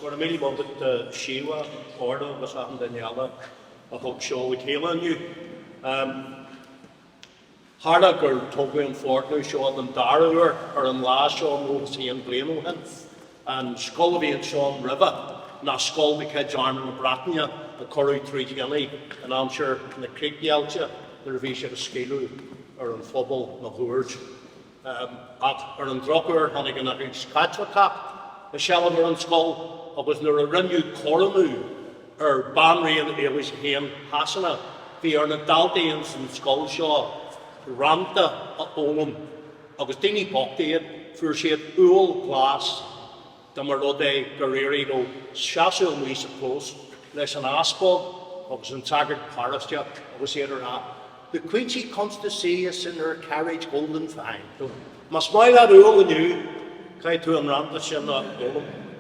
Go raibh míle maith agat a Shíomha, Orla agus achan duine eile a thug seo le chéile inniu. Tharla gur tógadh an foirgneamh seo den dara huair ar an lá seo 91 bliain ó shin. An scoil a bhí anseo roimhe ná scoil de chuid Arm na Breataine a cuireadh trí thine in aimsir na críochdheighilte nuair a bhí siad ag scaoileadh ar an phobal máguaird. Ach ar an drochuair tháinig an Eaglais Chaitliceach i seilbh ar an scoil agus nuair a rinneadh corónú ar Banríon Éilis a hAon Shasana bhí ar na daltaí ins an scoil seo rannta a fhoghlaim agus daoine bochta iad, fuair siad úll glas dá mba rud é gur éirigh leo seasamh amuigh sa chlós leis an easpag agus an sagart paróiste agus iad ag rá The Queen she comes to see us in her carriage gold and fine. So, más maith leat úll inniu, caithfidh tú an rannta sin a fhoghlaim.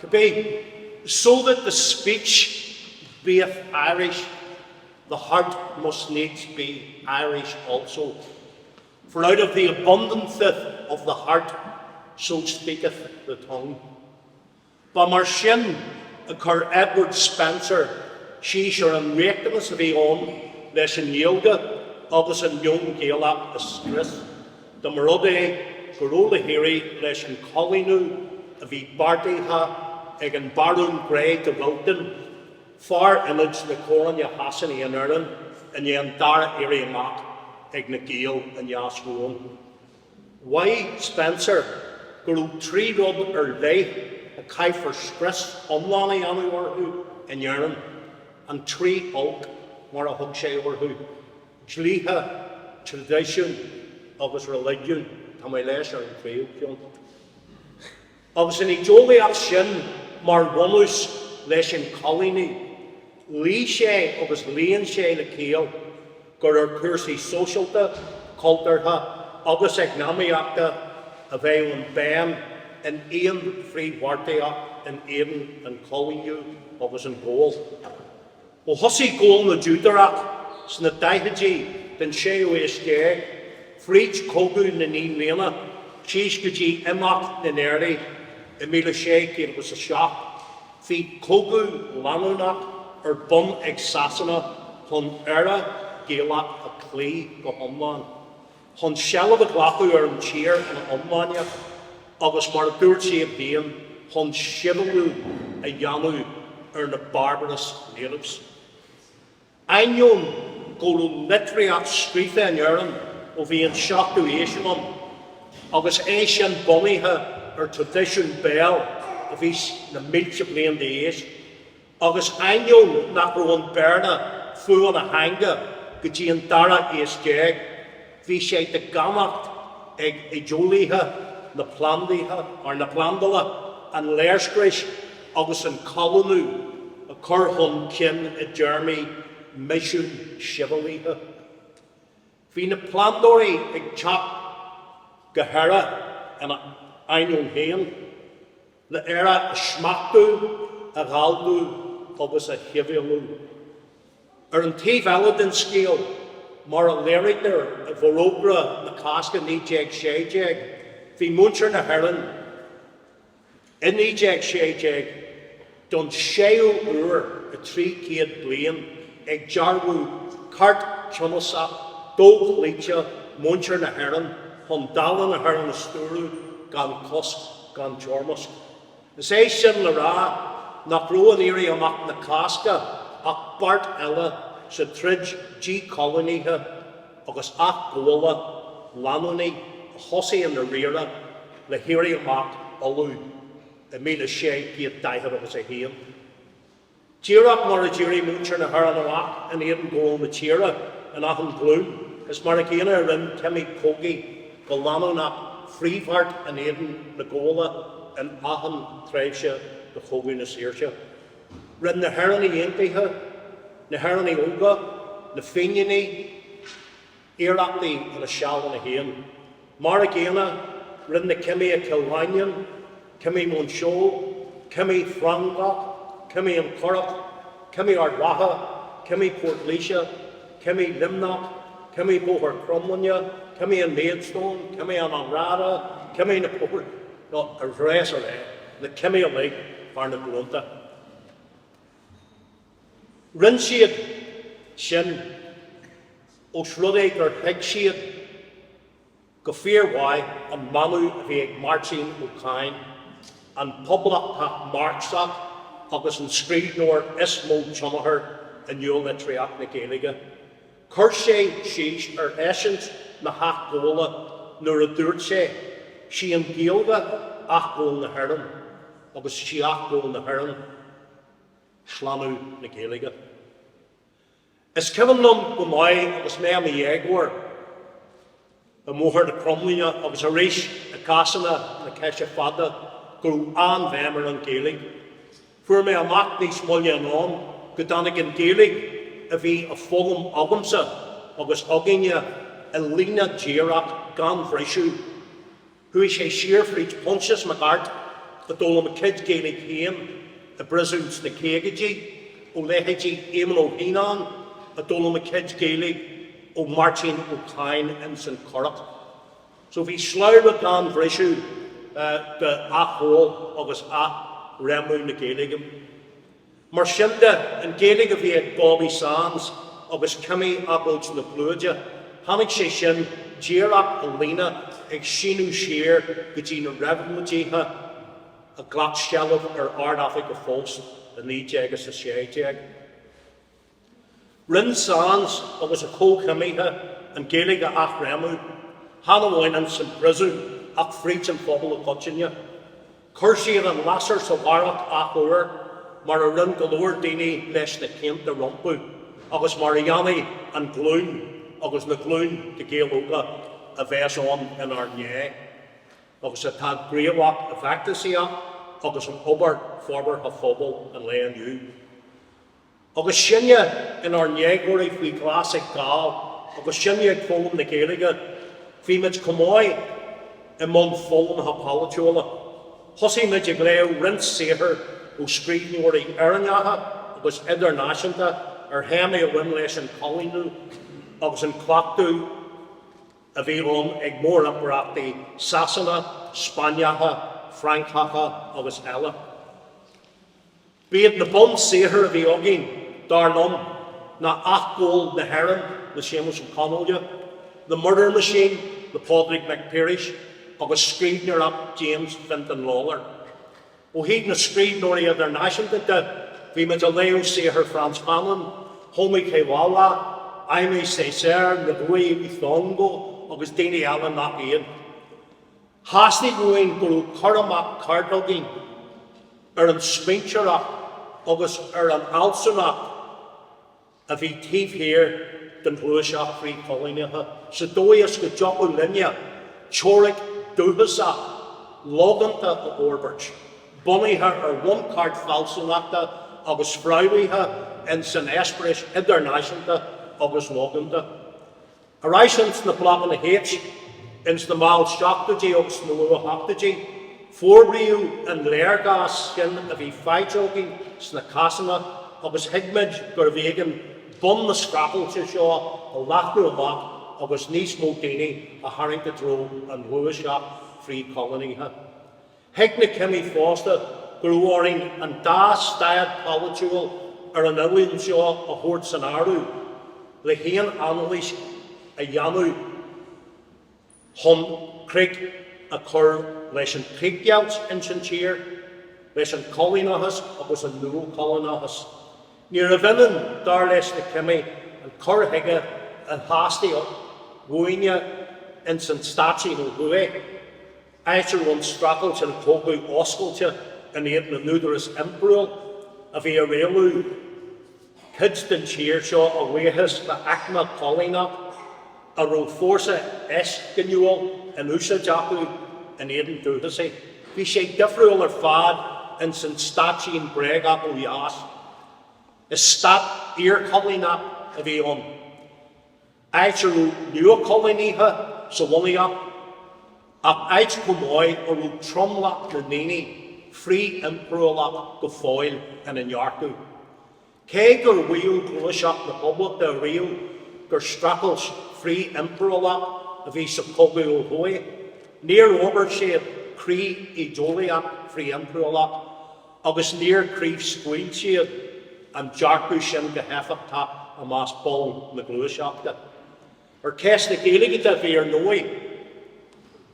Cibé, so that the speech beeth Irish, the heart must needs be Irish also. For out of the abundanceth of the heart so speaketh the tongue. Ba mar sin a chuir Edward Spencer síos ar an riachtanas a bhí ann leis an nGaeilge agus an meon Gaelach a scrios, dá mba rud é go raibh le héirí leis an choilíniú a bhí beartaithe ag an Barún Grey de Wilton, Fear ionaid na Coróine Shasanaí in Éirinn i ndiaidh an dara éirí amach ag na Gaeil i nDeasmhumhan. Mhaígh Spencer go raibh trí rud ar leith a caithfear scrios iomlán a dhéanamh orthu in Éirinn, an trí olc mar a thug sé orthu, dlíthe, traidisiún agus reiligiún, tá mé leis ar an tríú ceann. Agus an ídeolaíocht sin mar bhunús leis an choilíniú, luigh sé agus luíonn sé le ciall gur ar chúrsaí sóisialta, cultúrtha agus eacnamaíochta a bheadh an béim in aon fhrithbheartaíocht in éadan an choilíniú agus an ghabháil. Ó thosaigh gabháil na dTúdarach sna daichidí den séú haois déag, fríd Chogadh na Naoi mBliana, síos go dtí imeacht na nÉireannach i 1607, bhí cogadh leanúnach ar bun ag Sasana chun Éire Ghaelach a chloí go hiomlán. chun seilbh a ghlacadh ar an tír ina iomláine agus, mar a dúirt siad féin, chun sibhialú a dhéanamh ar na barbarous natives. Ainneoin go raibh litríocht scríofa in Éirinn ó bhí an seachtú haois ann, agus é sin bunaithe ar traidisiún béil a bhí na mílte bliain d'aois, Agus ainneoin nach raibh an Béarla fiú ina theanga go dtí an dara haois déag, bhí sé de dhánacht ag oideolaithe na plandaithe, or na plandála, an léirscrios agus an coilíniú a chur chun cinn i dtéarmaí misiún sibhialaithe. Bhí na plandóirí ag teacht go hÉire ina ainneoin féin. Le Éire a smachtú, a ghalldú agus a shibhialú. Ar an taobh eile den scéal, mar a léirítear i bhForógra na Cásca 1916, bhí muintir na hÉireann i 1916 don séú huair i 300 bliain ag dearbhú ceart tionónach dochloíte mhuintir na hÉireann chun dála na hÉireann a stiúradh gan chosc gan toirmeasc. Is é sin le rá nach raibh in Éirí Amach na Cásca ach beart eile sa troid díchoilínithe agus athghabhála leanúnaí a thosaigh i ndáiríre le hÉirí Amach Uladh i 1641. Díreach mar a d'éirigh muintir na hÉireann amach in éadan gabháil na tíre in achan ghlúin, is mar a gcéanna a rinne cimí cogaidh go leanúnach frithbheart in éadan na gabhála in achan tréimhse de Chogadh na Saoirse. Rinne na hÉireannaigh Aontaithe, na hÉireannaigh Óga, na Fíníní, iarrachtaí ina sealanna féin. Mar a gcéanna, rinne na cimí i Cill Mhaighneann, cimí Mhuinseo, cimí Frongoch, cimí an Churrach, cimí Ard Mhacha, cimí Port Laoise, cimí Luimneach, cimí Bóthar Cromghlinne, cimí an Maidstone, cimí an Anráda, cimí na Port, nó ar ghréas ar é. na cimí uilig thar na glúnta. Rinne siad sin ós rud é gur thuig siad go fíormhaith an meangadh a bhí ag Máirtín Ó Cadhain, an poblachtach Marxach agus an scríbhneoir is mó tionchar i nualitríocht na Gaeilge. Chuir sé síos ar eisint na hathghabhála nuair a dúirt sé, 'Sí an Ghaeilge athghabháil na hÉireann agus sí athghabháil na hÉireann slánú na Gaeilge. Is cuimhin liom go maith agus mé i mo dhéagóir i mBóthar na Cromghlinne agus arís i gcásanna na Ceise Fada go raibh an-bhéim ar an Ghaeilge. Fuair mé amach níos moille anonn go dtáinig an Ghaeilge a bhí á foghlaim agamsa agus againne i líne díreach gan bhriseadh. Chuaigh sé siar fríd Proinsias Mac Airt a d'fhoghlaim a chuid Gaeilge féin i bpríosún sna caogaidí, ó leithéidí Éamon Ó hIanáin a d'fhoghlaim a chuid Gaeilge ó Mháirtín Ó Cadhain ins an Churrach. So bhí slabhra gan bhriseadh de athghabháil agus athréimiú na Gaeilge. Mar sin de, an Ghaeilge a bhí ag Bobby Sands agus cimí Agóid na Clúide, tháinig sé sin díreach i líne ag síneadh siar go dtí na réabhlóidithe a ghlac seilbh ar Ard-Oifig an Phoist i 1916. Rinne Sands agus a chomhchimithe an Ghaeilge a athréimiú, chan amháin ins an bpríosún ach fríd an phobal i gcoitinne. Chuir siad an lasair sa bharrach athuair, mar a rinne go leor daoine leis na cianta rompu agus mar a dhéanfaidh an ghlúin agus na glúin de Ghaeil óga a bheas ann inár ndiaidh agus atá gníomhach i bhfeachtasaíocht agus in obair forbartha phobail an lae inniu. Agus sinne inár ndéagóirí faoi ghlas ag gabháil agus sinne ag foghlaim na Gaeilge, bhí muid chomh maith i mbun foghlamtha polaitiúla. Thosaigh muid ag léamh roinnt saothar ó scríbhneoirí Éireannacha agus idirnáisiúnta ar théamaí a bhain leis an choilíniú agus an cleachtadh a bhí ann ag mórimpireachtaí Sasana, Spáinneacha, Francacha agus eile. B'iad na bunsaothair a bhí againn, dar liom, ná Athghabháil na hÉireann le Séamus Ó Conghaile, The Murder Machine le Pádraig Mac Piarais agus scríbhneoireacht James Fintan Lawlor. Ó thaobh na scríbhneoirí idirnáisiúnta de, bhí muid ag léamh saothar Frantz Fanon, Homi K. Bhabha, Aimé Césaire, Ngugi wa Thiong'o agus daoine eile nach iad. Theastaigh uainn go raibh cur amach ceart againn ar an smaointeoireacht agus ar an fhealsúnacht a bhí taobh thiar den ghluaiseacht frith-choilínithe, sa dóigh is go dtiocfadh linne teoiric dúchasach logánta a fhorbairt, bunaithe ar bhunchairt fealsúnachta agus fréamhaithe ins an eispéireas idirnáisiúnta agus logánta. Ar ais ins na Blocanna H, ins na mall seachtóidí agus sna luath-ochtóidí, forbraíodh an léargas sin a bhí faighte againn sna cásanna agus thuig muid gurbh éigean bun na streachailte seo a leathnú amach agus níos mó daoine a tharraingt i dtreo an ghluaiseacht frith-choilínithe. Thuig na cimí fosta go raibh orainn an dá staid pholaitiúil ar an oileán seo a thabhairt san áireamh le haon anailís a dhéanamh chun crích a chur leis an críochdheighilt ins an tír, leis an choilíneachas agus an nuachoilíneachas. Níorbh ionann, dar leis na cimí, an cur chuige a theastaigh uainne ins an stáitín ó thuaidh, áit a raibh an streachailt ina cogadh oscailte in éadan na n-údarás impiriúil a bhí ag rialú cuid den tír seo a bhuíochas le aicme choilíneach a raibh fórsa inscniúil in úsáid acu in éadan dúchasaigh. Bhí sé difriúil ar fad ins an stáitín bréagach ó dheas. Is stát iarchoilíneach a bhí ann. áit a raibh nuachoilínithe sa bhunaíocht, ach áit chomh maith a raibh tromlach na ndaoine frith-impiriúlach go fóill ina ndearcadh. Cé gur mhaígh Gluaiseacht na Poblachta riamh gur streachailt frith-impiriúlach a bhí sa chogadh ó thuaidh, níor fhorbair siad. croí-ídeolaíocht frith-impiriúlach agus níor chraobhscaoil siad an dearcadh sin go héifeachtach i measc ball na gluaiseachta. Ar cheist na Gaeilge de, bhí ar ndóigh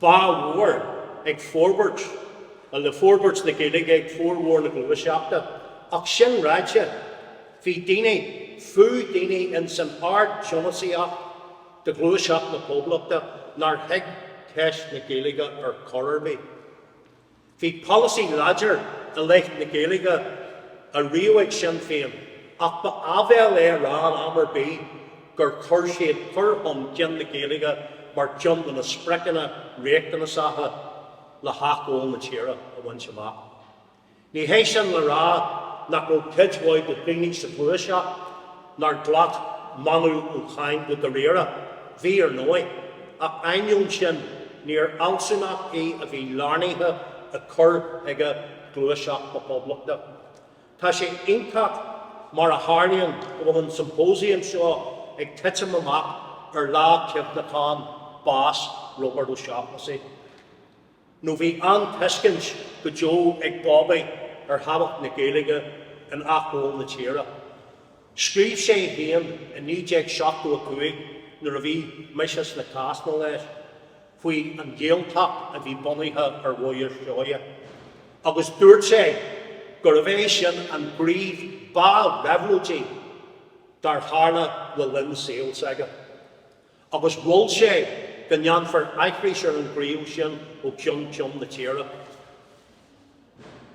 bá mhór ag forbairt, le forbairt na Gaeilge ag formhór na gluaiseachta. Ach sin ráite, bhí daoine, fiú daoine ins an ardcheannasaíocht de Ghluaiseacht na Poblachta nár thuig ceist na Gaeilge ar chor ar bith. Bhí polasaí láidir i leith na Gaeilge á ríomh ag Sinn Féin ach ba áibhéil é a rá in am ar bith gur chuir siad cur chun cinn na Gaeilge mar cheann de na spriocanna riachtanasacha le hathghabháil na tíre a bhaint amach. Ní hé sin le rá nach raibh cuid mhaith de dhaoine sa ghluaiseacht nár ghlac Manu Ó Cadhain go dáiríre, bhí ar ndóigh, ach ainneoin sin níor fhealsúnacht í a bhí lárnaithe i cur chuige Ghluaiseacht na Poblachta. Tá sé iontach mar a tharlaíonn go bhfuil an symposium seo ag titim amach ar lá cuimhneacháin bás Roibeard Ó Seachnasaigh. Nó bhí an-tuiscint go deo ag Bobby ar thábhacht na Gaeilge in athghabháil na tíre. Scríobh sé féin i 1975 nuair a bhí mise sna Cásanna leis, faoi an Ghaeltacht a bhí bunaithe ar Bhóthar Seoighe agus dúirt sé gurbh é sin an gníomh ba réabhlóidí dár tharla le linn saol s'aige. Agus mhol sé go ndéanfar aithris ar an ghníomh sin ó cheann ceann na tíre.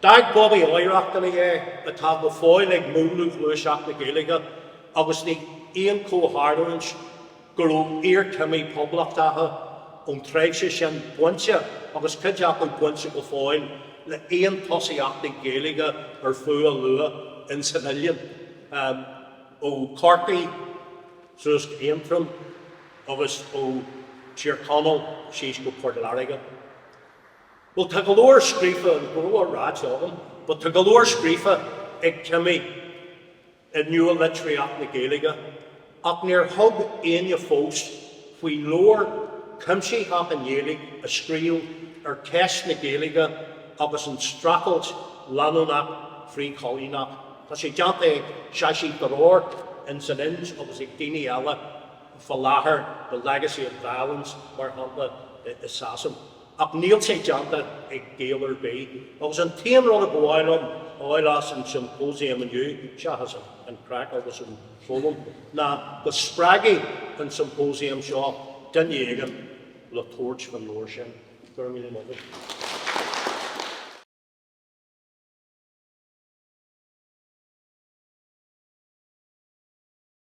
D'fhág Bobby oidhreacht ina dhiaidh atá go fóill ag múnlú ghluaiseacht na Gaeilge agus ní aon chomhtharlúint go raibh iarchimí poblachtacha ón tréimhse sin bainte, agus cuid acu bainte go fóill, le haon tosaíochtaí Gaeilge ar fiú a lua ins an oileán, ó Chorcaigh suas go Aontroim agus ó Tír Chonaill síos go Port Láirge. Bhuel, tá go leor scríofa, go leor ráite agam, but tá go leor scríofa ag cimí i nua-litríocht na Gaeilge ach níor thug éinne fós faoi leabhar cuimsitheach i nGaeilge a scríobh ar cheist na Gaeilge agus an streachailt leanúnach frith-choilíneach. Tá sé déanta ag Shashi Tharoor in san Ind agus ag daoine eile fá láthair, The Legacy of Violence, mar shampla, i Sasam. Ach níl sé déanta ag Gael ar bith. Agus an t-aon rud a ba mhaith liom a fháil as an symposium inniu, seachas an craic agus an foghlaim, ná go spreagfaidh an symposium seo duine éigin le tabhairt faoin leabhar sin. Go raibh míle maith agat.